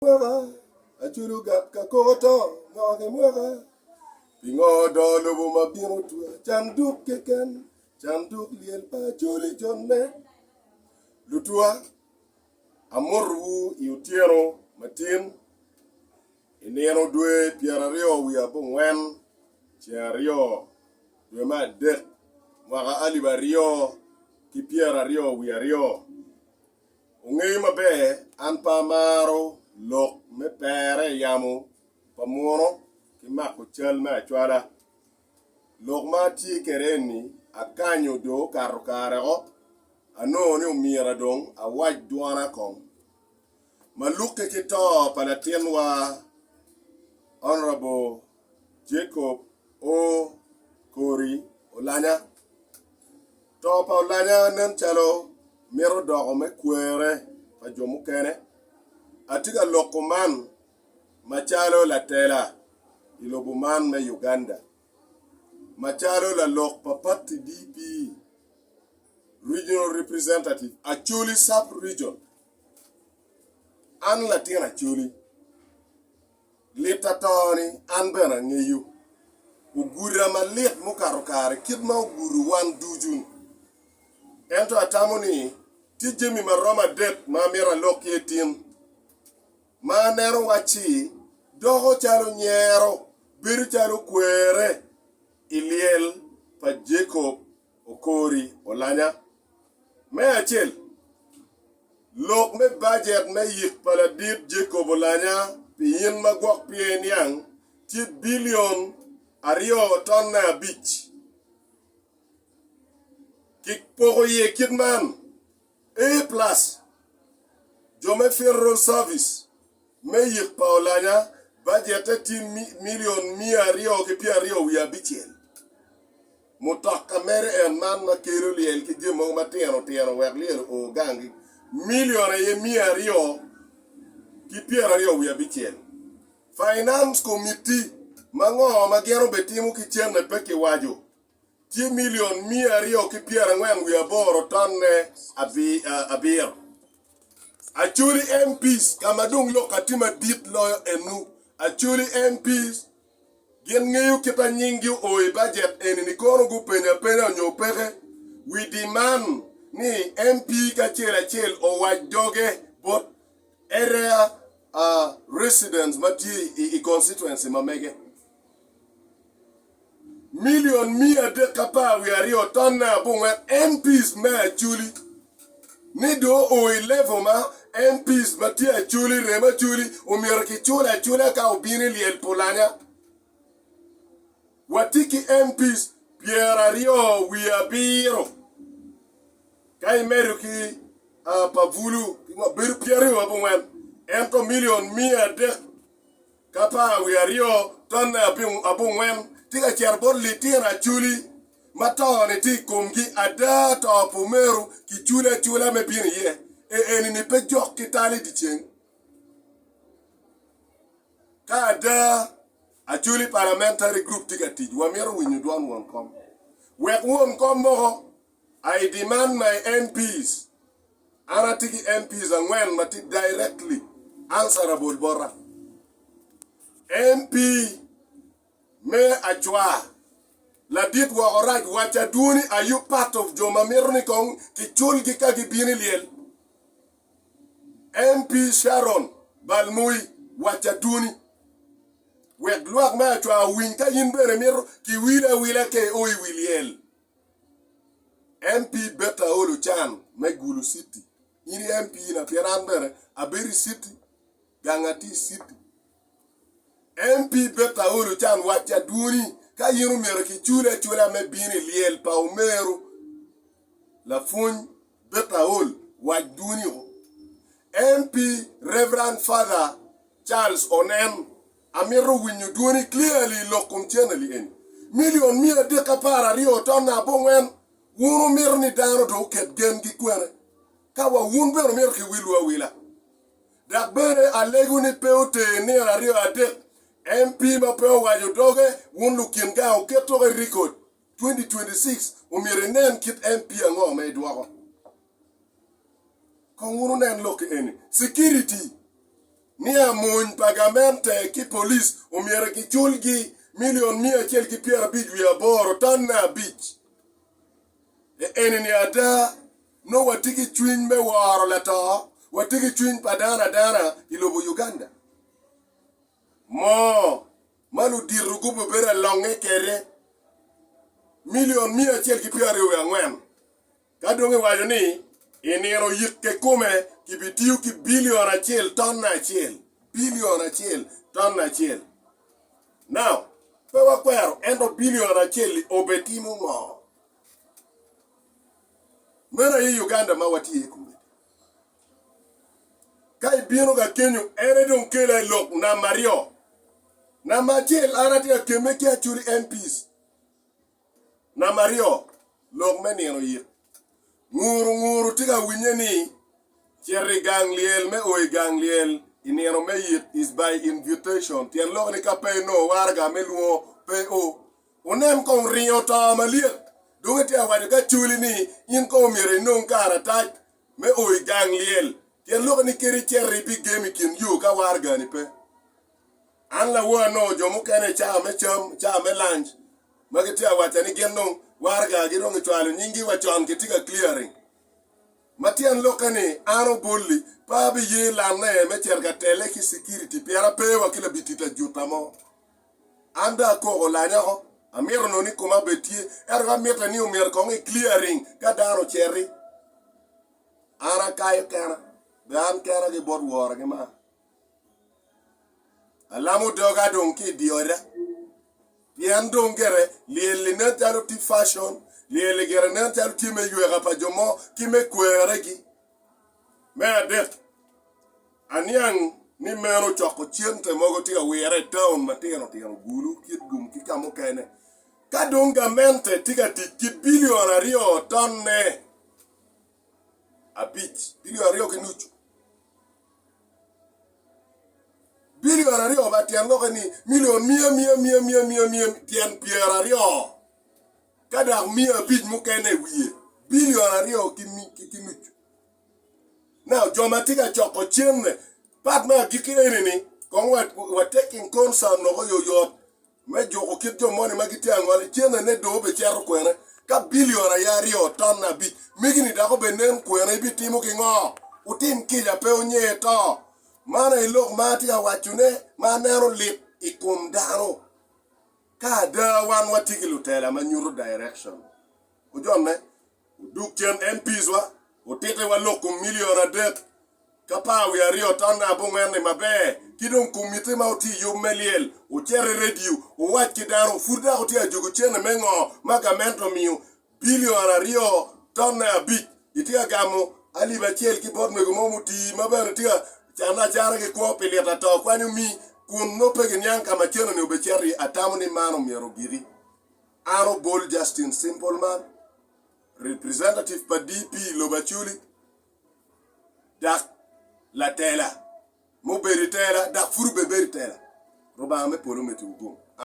Mwaka, Acholi ogak ka koko to mwaka ki mwaka. Pingo doo lobo ma bino twa canduk keken, canduk lyel pa Acholi jonne. Lutwa, amotowu i otyeno matin i nino dwe pyeraryo wiye abongwen ceng aryo dwe me adek mwaka alip aryo ki pyeraryo wiye aryo. Wungeyo maber, an pe amaro lok me pere i yamo pa muno ki mako cal me acwala. Lok ma atye kwede eni akanyo dong okato kare o, anongo ni omyera dong awac dwona kong. Ma lukke ki to pa latinwa Honourable Jacob O. Kori Olanya. To pa Olanya nen calo mito doko me kwere pa jo mukene. Atye ka loko man macalo latela i lobo man me Uganda, macalo lalok pa pati DP Regional Representative Acholi Sub Region. An latin Acholi. Lit ato-ni an bene angeyo. Oguda malit mukato kare kit ma ogudo wan ducu-ni. Ento atamo ni tye jami ma romo adek ma amito alok iye tin, ma aneno wacci doko calo nyero, bedo calo kwere i lyel pa Jacob Okori Olanya. Me acel, lok me bajet me yik pa ladit Jacob Olanya pi in ma gwok pye niang tye bilion aryo tonne abic. Kipoko iye kit man, A plus, jo me Funeral Service me yik pa Olanya bajette tye milion 229. Mutoka mere en man ma kelo lyel ki jami mogo matino tino wek lyel oo gangi milion aye 226. Finance Committee ma ngo ma gin obetimo ki cente pe kiwaco tye milion 248 tonne abiro. Acholi MPs ka ma dong lok atye madit loyo enu Acholi MPs Gin ngeyo kit a nyinggi oo i bajet eni-ni kono gupenyo apenya onyo peke. We demand ni MP ki acel acel owac doge bot area residents ma tye i constituency ma mege. Milion 312 tonne abongwen MPs me Acholi ni dong oo i level ma MPs ma tye Acholi, rem Acholi omyero kicul acula ka obino i lyel Pulanya. Watye ki MPs 27 ka imedo ki pa Bulu bedo 24 ento milion 300 Ka 12 tonne abongwen tye ka cito bot litino Acholi ma to-ni tye i komgi, ada to pa omeru kiculo acula me bino iye. E eni-ni pe jok ki tal i dyeceng. Ka ada Acholi Parliamentary Group tye ka tic, wamito winyo dwon won kom. Wek won kom moko, I demand my MPs An atye ki MPs angwen ma tye directly answerable bota. MP me Acwa, ladit woko rac wacca dwoni are you part of jo ma mito ni kong kiculgi ka gibino i lyel? MP Sharon Balmui wacca dwoni wek lwak me Acwa owiny ka in bene imito kiwili awila ka io i wi lyel. MP Betta Olo Can me Gulu City, in i MP na pien an bene abedo i city, ganga tye i city. MP Betta Olo Can wacca dwoni ka in omyero kiculi acula me bino i lyel pa omeru lapwony Betta Ol wac dwoni o. MP Reverend Father Charles Onen Amito winyo dwoni clearly i lok kom cene-li eni. Milion 312 tonna abongwen, wun wumito ni dano dong oket gengi kwene? Ka wa wun bene wumito ki wilwu awila. Dok bene alego ni pe oter nino aryo adek MP ma pe owaco doge wun lukin gang wuket toke i record 2026 omyero inen kit MP ango ma idwoko. Kong wun wunen lok eni. Security. Ni amony pa gamente ki police omyero kiculgi milion 158 tonne abic. E eni-ni ada, nongo watye ki cwiny me woro lato, watye ki cwiny pa dano adana i lobo Uganda. Moo ma ludito gubedo alonge kwede milion 124. Ka dong iwaco ni i nino yik kikome kibitiyo ki bilion acel tonne acel, bilion acel tonne acel. Now, pe wakwero, ento bilion acel-li obetimo ngo? Meno aye Uganda ma watye iye kombeddi. Ka ibino ka kenyo, en aye dong kela i lok namba aryo. Namba acel, an atye ka kemme ki Acholi MPs. Namba aryo, lok me nino yik. Nguru nguru tye ka winye ni cito i gang lyel me o i gang lyel i nino me yik is by invitation tyen lok ni ka pe inongo waraga me lwongo pe o. Wunen kong ringo to malyet dong itye ka waco ki Acholi ni in kong omyero inong karatac me o i gang lyel tyen lok ni kadi icito ibigem i kin yo ka waragani pe. An lawor anongo jo mukene i cawa me cam, cawa me lunch ma gitye ka wacca ni gin dong waragagi dong gicwalo nyinggi wa con gitye ka clearing. Ma tyen lokke ni an Obolli pe abiye lanne me cito ka tele ki security pien ape wa ki labitit ajuta mo. An dong akoko lanya oko, amito nongo ni koma obed tye ento ka mitte ni omyero kong i clearing ka dano ociti an akayo kena bene an kena ki bot wora ki maa. Alamo doga dong ki i dye oda, pien dong gire lyel-li nen calo tye fashion, lyel-li gire nen calo tye me yweka pa jo mo ki me kweregi. Me adek, aniang ni meno coko cente mogo tye ka wire i taun matino tino, Gulu, Kitgum ki ka mukene. Ka dong gamente tye ka tic ki bilion aryo tonne abic, bilion aryo ki nucu, Bilion aryo ba tyen lokke ni milion miya miya miya miya miya miya tyen pyeraryo ka dok 500 mukene i wiye bilion aryo ki ki nucu. Now jo ma tye ka coko cente part me agikki eni ni kong wa wa taking concern loko oyoyot Me juko kit jo moni ma gitye angoli, cennene dong obicito kwene? Ka bilion aye aryo, tonne abic, megi-ni dok obinen kwene? Ibitimo ki ngo? Wutim kica, pe wunyer to. Man aye lok ma atye ka wacone ma aneno lit i kom dano. Ka ada wan watye ki lutela ma nyuto direction, wujonne, wudug cen MPs wa, wutitiwa lok kom milion adek ki 12 tonne abongwen-ni maber, ki dong komitti ma wutye i yub me lyel, wucit i redio, wuwac ki dano, pud dok wutye ka jogo cente me ngo ma gamente omiyo bilion aryo tonne abic? Itye ka gamo alip acel ki bot mego mo mutii ma bene tye ka canne acana ki kwo pi lita to kwanyo mi kun nongo pe giniang ka ma cente-ni obicito iye. Atamo ni man omyero ogiki. An Obol Justin Simple Man, representative pa DP i lobo Acholi. Dok latela mubedo i tela dok pud obebedo i tela. Rubanga me polo omeddi gum.